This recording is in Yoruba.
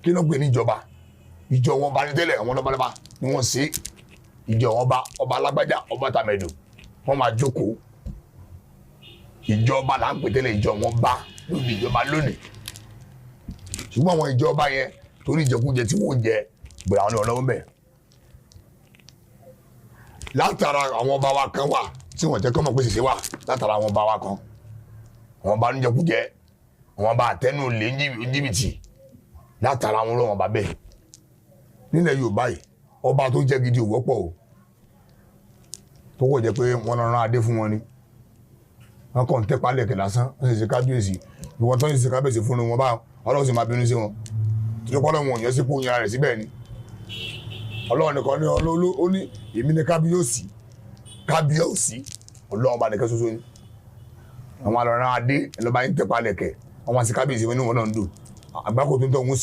Kí ló ń pè ní ìjọba? Ìjọ wọn bá ní tẹ́lẹ̀, àwọn lọ́balọ́ba ni wọ́n ṣe ìjọ wọn bá ọba alágbájá, ọba tàmẹ̀dù, wọ́n máa jókòó. Ìjọba là ń pè tẹ́lẹ̀, ìjọ wọn bá lóbi ìjọba lónìí. Ṣùgbọ́n àwọn ìjọba yẹn, torí ìjẹkújẹ tí wọ́n jẹ gbèrè, àwọn ọlọ́wọ́ bẹ̀ látara àwọn ọba wa kan wà tí wọ́n jẹ́ kọ́ mọ̀ pé ṣèṣe wà látara àwọn ọba wa kan, àwọn ọba níjẹkújẹ, àwọn ọba àtẹnu lé ní jìbìtì, látara àwọn olóhùn ọba bẹ́ẹ̀. Nílẹ̀ Yorùbá yìí, ọba tó jẹ́ gidi ò wọ́pọ̀ o, tó kọ̀ jẹ́ pé wọ́n rán adé fún wọn ni, wọ́n kàn ń tẹ́pá lẹ̀kẹ̀ lásán, wọ́n sì ṣe kábíyèsí. Ìwọ́n tó ń ṣe kábíyèsí fún wọn bá, Ọlọ́run sì máa bínú sí wọn torí pé Ọlọ́run ò yàn sípò, yan rẹ̀ síbẹ̀ ni. Ọlọ́run nìkan ní Ọlọ́run ó ní èmi ní kábíyèsí, kábíyèsí Ọlọ́run bá nìkan ṣoṣo ni. Àwọn alọ́run adé lọ́ba yín tẹ́pá lẹ̀kẹ̀, wọ́n wá sí kábíyèsí wọn ní wọn náà ń dùn àgbákò tó ń tọ́ òun sí.